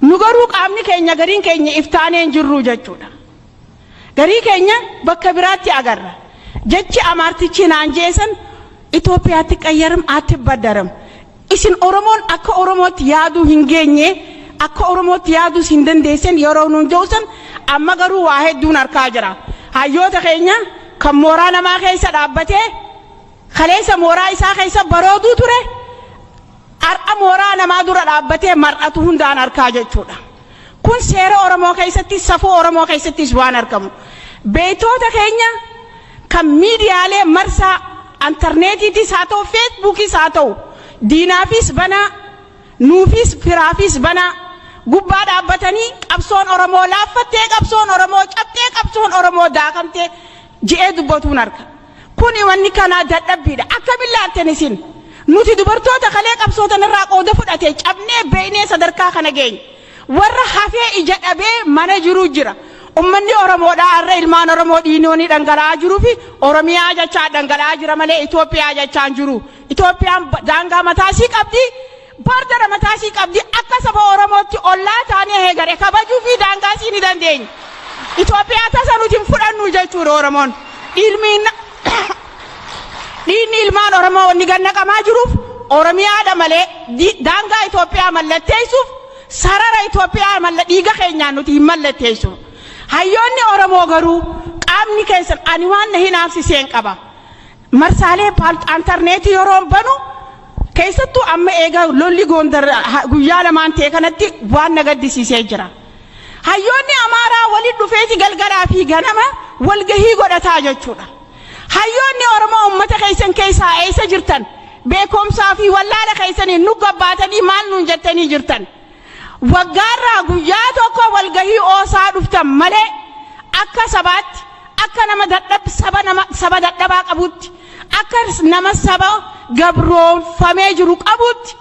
Nu garuu qaamni keenya gariin keenya iftaanee hin jirru jechuudha. Garii keenya bakka biraatti agarra. Jechi amaartichi naan jeesan Itoophiyaatti qayyaram atti baddaram. Isin Oromoon akka Oromootti yaaduu hin geenye, akka Oromootti yaaduus hin dandeessan yeroo nuun joosan amma garuu waa hedduun harkaa jira. Hayyoota keenya kan mooraa namaa keessa dhaabbatee kaleessa mooraa isaa keessa barooduu ture har'a mooraa namaa dura dhaabbatee mar'atu hundaan harkaa jechuudha. Kun seera Oromoo keessatti, safuu Oromoo keessattis waan argamu. Beektoota keenya kan miidiyaalee marsaa intarneetiitis haa ta'u, feesbuukis haa ta'u, diinaafis banaa, nuufis firaafis banaa gubbaa dhaabbatanii qabsoon Oromoo laaffattee, qabsoon Oromoo cabxee, qabsoon Oromoo daakamtee je'ee dubbatuun arga. Kuni wanni kanaa dadhabbiidha. Akkamiin laaltan isin? Nuti dubartoota kalee qabsootan irraa qooda fudhate cabnee beeknee sadarkaa kana geenye. Warra hafee ija dhabee mana jiru jira. Ummanni Oromoodhaa har'a ilmaan Oromoo dhiinoonii dhangala'aa jiruu fi Oromiyaa jechaa dhangala'aa jira malee Itoophiyaa jechaa hin jiru. Itoophiyaan daangaa mataasii qabdi. Boordara mataasii qabdi. Akka saba Oromootti ollaa taanee heegare kabajuu fi daangaa sii ni dandeenya. Itoophiyaa tasa nuti hin fudhannu jechuudha Oromoon. Dhiigni ilmaan Oromoo wanni gannaqamaa jiruuf Oromiyaadha malee daangaa Itoophiyaa mallatteessuuf sarara Itoophiyaa malla dhiiga keenyaan nuti hin mallatteessu. Hayyoonni Oromoo garuu qaamni keessan ani waan na hinaafsiseen qaba. Marsaalee intarneetii yeroo banu keessattuu amma eega lolli Gondar guyyaa lamaan ta'e kanatti waan na gaddisiisee jira. Hayyoonni Amaaraa waliin dhufeeti galgalaa fi ganama walgahii godhataa jechuudha. Hayyoonni Oromoo uummata keessan keessaa eessa jirtan? Beekumsaa fi wallaala keessanii nu gabbaatanii maal nuun jettanii jirtan? Waggaarraa guyyaa tokko walgahii oosaa dhuftan malee akka sabaatti, akka nama dadhab saba nama saba dadhabaa qabutti, akka nama saba gabroonfamee jiru qabutti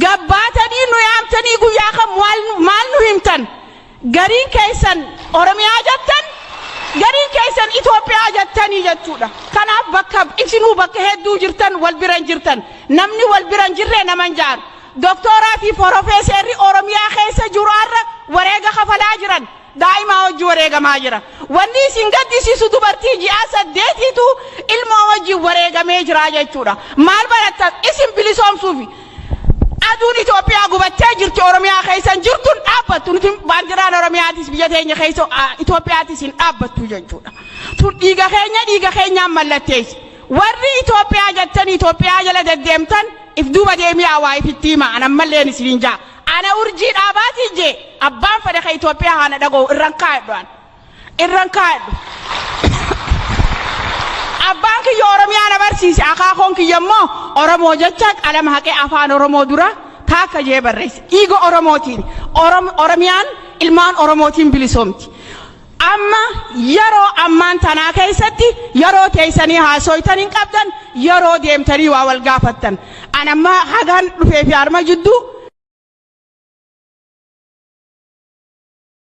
gabbaatanii nu yaamtanii guyyaa kam maal nu himtan? Gariin keessan Oromiyaa jettan, gariin keessan Itoophiyaa jettanii jechuudha. Kanaaf bakka isinuu bakka hedduu jirtan wal bira hin jirtan. Namni wal bira hin jirre nama hin jaaru. Doktooraa fi Profeeserri Oromiyaa keessa jiru har'a wareega kafalaa jiran. Daa'ima hojii wareegamaa jira. Wanni isin gaddisiisu dubartii ji'a 8tu ilmoo wajjin wareegamee jira jechuudha. Maal barattan isin bilisoomsuufi? Aduun Itoophiyaa gubattee jirti Oromiyaa keessa hin jirtu hin dhaabbattu. Nuti baandiraan Oromiyaatis biyya teenya keessa Itoophiyaatis hin dhaabbattu jechuudha. Tun dhiiga keenya dhiiga keenyaan mallatteessi. Warri Itoophiyaa jettanii Itoophiyaa jala deddeemtan if duuba deemii waa ifitti hima. Ana ammalleen isiniin jaa. Ana urjii dhaabaatii jee abbaan fedha ka Itoophiyaa haana dhaga'u irran kaa'edhu an. Irran kaa'edhu. Abbaan kiyya Oromiyaa na barsiise, akaakoon kiyya immoo Oromoo jecha qalama haqee afaan Oromoo dura taakka jee barreesse. Dhiiga Oromootiin Oromiyaan ilmaan Oromootiin bilisoomti. Amma yeroo ammaan tanaa keessatti yeroo teessanii haasoytan hin qabdan, yeroo deemtanii waa wal gaafattan. An amma hagaan dhufee fi harma jidduu